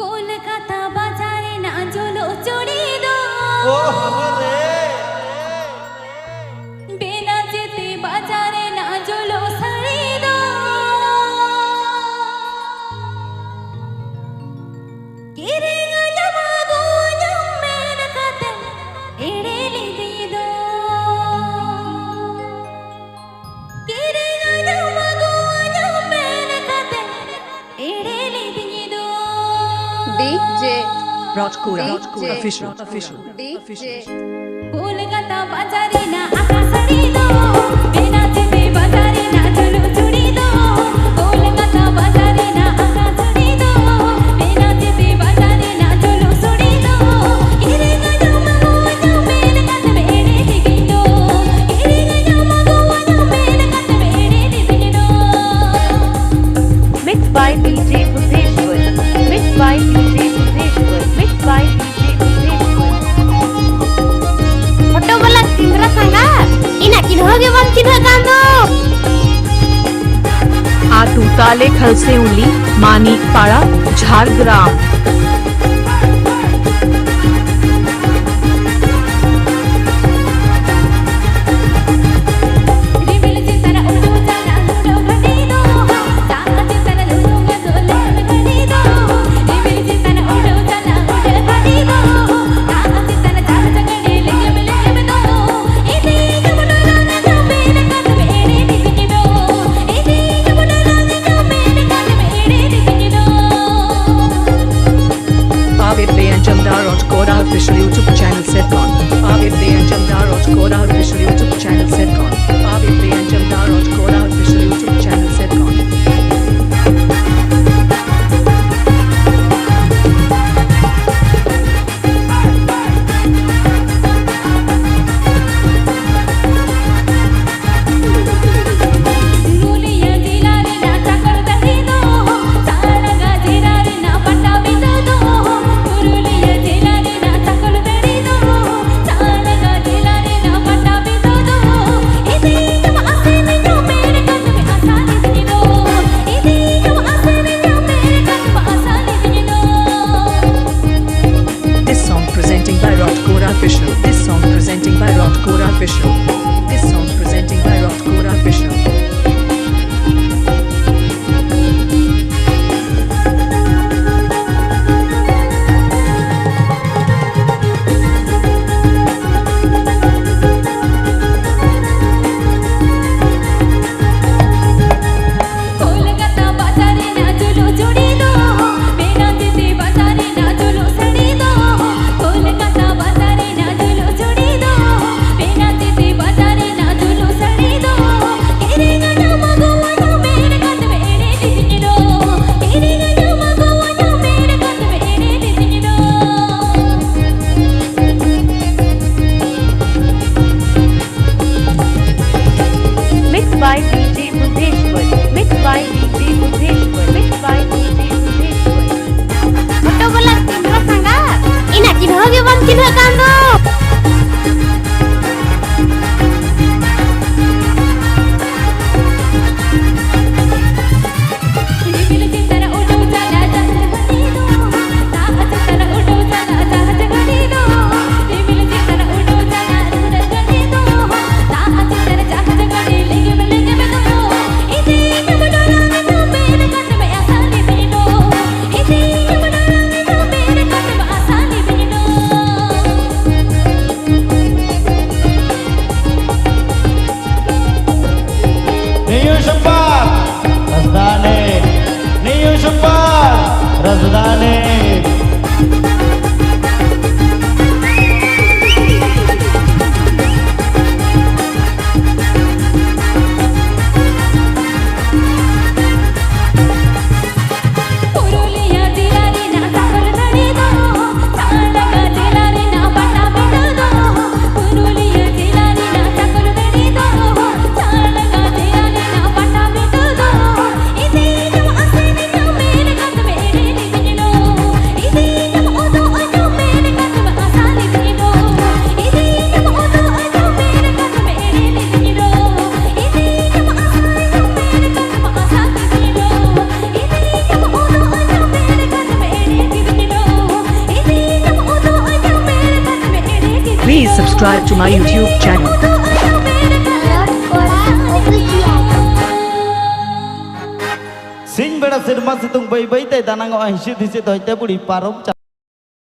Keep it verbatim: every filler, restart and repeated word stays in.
ᱠᱳᱞᱠᱟᱛᱟ ᱵᱟᱡᱟᱨ ᱨᱮᱱᱟᱜ ᱡᱚᱞᱚᱜ ᱪᱩᱲᱤ ᱫᱚ᱾ ᱳᱦᱳ ᱨᱮ᱾ ᱵᱮᱱᱟᱪᱮᱛᱤ ᱵᱟᱡᱟᱨ ᱨᱮᱱᱟᱜ ᱡᱚᱞᱚᱜ ᱥᱟᱹᱲᱤ ᱫᱚ᱾ ᱠᱤᱨᱤᱧ ᱟᱹᱧᱟᱢ ᱟᱹᱜᱩ ᱟᱹᱧᱟᱢ ᱢᱮᱱ ᱠᱟᱛᱮ ᱮᱲᱮ ᱞᱤᱫᱤᱧ ᱫᱚ᱾ ᱠᱤᱨᱤᱧ ᱟᱹᱧᱟᱢ ᱟᱹᱜᱩ ᱟᱹᱧᱟᱢ ᱢᱮᱱ ᱠᱟᱛᱮ ᱮᱲᱮ ᱞᱤᱫᱤᱧ ᱫᱚ᱾ DJ ᱨᱟᱡᱽᱠᱩᱲᱟ DJ official, official. DJ Kolkata ᱵᱟᱡᱟᱨ ᱨᱮᱱᱟᱜ ᱟᱠᱟ ᱥᱟᱹᱲᱤ ᱫᱚ, ᱵᱮᱱᱟᱪᱮᱛᱤ ᱵᱟᱡᱟᱨ ᱨᱮᱱᱟᱜ ᱡᱚᱞᱚᱜ ᱪᱩᱲᱤ ᱫᱚ, ᱠᱳᱞᱠᱟᱛᱟ ᱵᱟᱡᱟᱨ ᱨᱮᱱᱟᱜ ᱟᱠᱟ ᱥᱟᱹᱲᱤ ᱫᱚ, ᱵᱮᱱᱟᱪᱮᱛᱤ ᱵᱟᱡᱟᱨ ᱨᱮᱱᱟᱜ ᱡᱚᱞᱚᱜ ᱪᱩᱲᱤ ᱫᱚ, ᱠᱤᱨᱤᱧ ᱟᱹᱧᱟᱢ ᱟᱹᱜᱩ ᱟᱹᱧᱟᱢ ᱢᱮᱱ ᱠᱟᱛᱮ ᱮᱲᱮ ᱞᱤᱫᱤᱧ ᱫᱚ, ᱠᱤᱨᱤᱧ ᱟᱹᱧᱟᱢ ᱟᱹᱜᱩ ᱟᱹᱧᱟᱢ ᱢᱮᱱ ᱠᱟᱛᱮ ᱮᱲᱮ ᱞᱤᱫᱤᱧ ᱫᱚ᱾ Mixed by DJ Bhuvneshwar. Mixed by DJ Bhuvneshwar. Mixed by DJ Bhuvneshwar. Photo ᱵᱟᱞᱟ ᱥᱤᱢᱨᱟ ᱥᱟᱸᱜᱟ, ᱤᱧᱟᱹᱜ ᱪᱤᱱᱦᱟᱹ ᱜᱮ ᱵᱟᱢ ᱪᱤᱱᱦᱟᱹᱜ ᱠᱟᱱ ᱫᱚ᱾ ᱟᱛᱩ ᱛᱟᱞᱮ ᱠᱷᱟᱞᱥᱮᱣᱞᱤ, ᱢᱟᱱᱤᱠ ᱯᱟᱲᱟ, ᱡᱷᱟᱲᱜᱨᱟᱢ᱾ ᱟᱯᱮ ᱯᱮ ᱟᱸᱡᱚᱢ ᱫᱟ ᱨᱚᱡᱽ ᱠᱚᱨᱟ ᱚᱯᱷᱤᱥᱤᱭᱟᱞ YouTube ᱪᱮᱱᱮᱞ ᱥᱮᱫ ᱠᱷᱚᱱ᱾ ᱟᱯᱮ ᱯᱮ ᱟᱸᱡᱚᱢ ᱫᱟ ᱨᱚᱡᱽ ᱠᱚᱨᱟ ᱚᱯᱷᱤᱥᱤᱭᱟᱞ YouTube ᱪᱮᱱᱮᱞ ᱥᱮᱫ ᱠᱷᱚᱱ᱾ ᱟᱯᱮ ᱯᱮ ᱟᱸᱡᱚᱢ ᱫᱟ ᱨᱚᱡᱽ ᱠᱚᱨᱟ ᱚᱯᱷᱤᱥᱤᱭᱟᱞ YouTube ᱪᱮᱱᱮᱞ ᱥᱮᱫ ᱠᱷᱚᱱ᱾ Please subscribe to my YouTube channel. Sing beda serma situng bai bai tai danang o hisi disi doi te buri parom